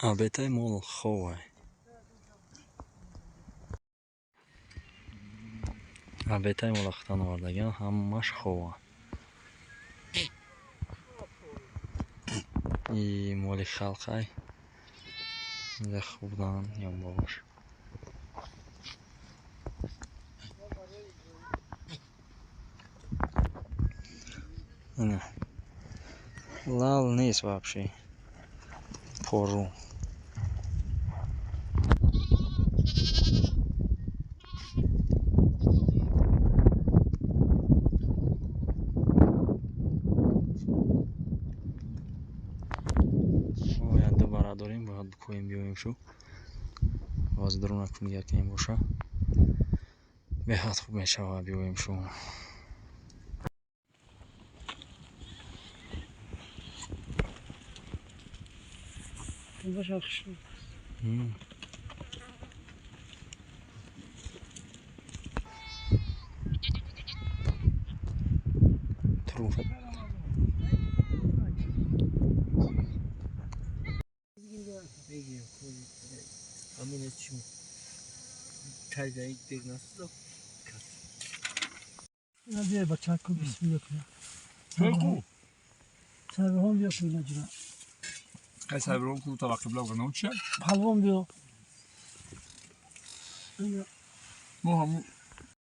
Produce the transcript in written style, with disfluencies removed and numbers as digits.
Абетай мол ховай. Абетай мол ахтан овардаган ҳамаш хова. И моли халқай. Инҷа хурдан ёнбош. Ина. Лал нест вообще. Пору. Дорем, бояд бикоем, биёем шу боз дуруна кунигар кунем боша, беҳад хуб мешава, биёем шу. Турун. بچه بسم الله کنه. سربهان بیا کنه نجرا. سربهان کو تا وقت بلا کنه چه؟ پهلوان بیا. ما هم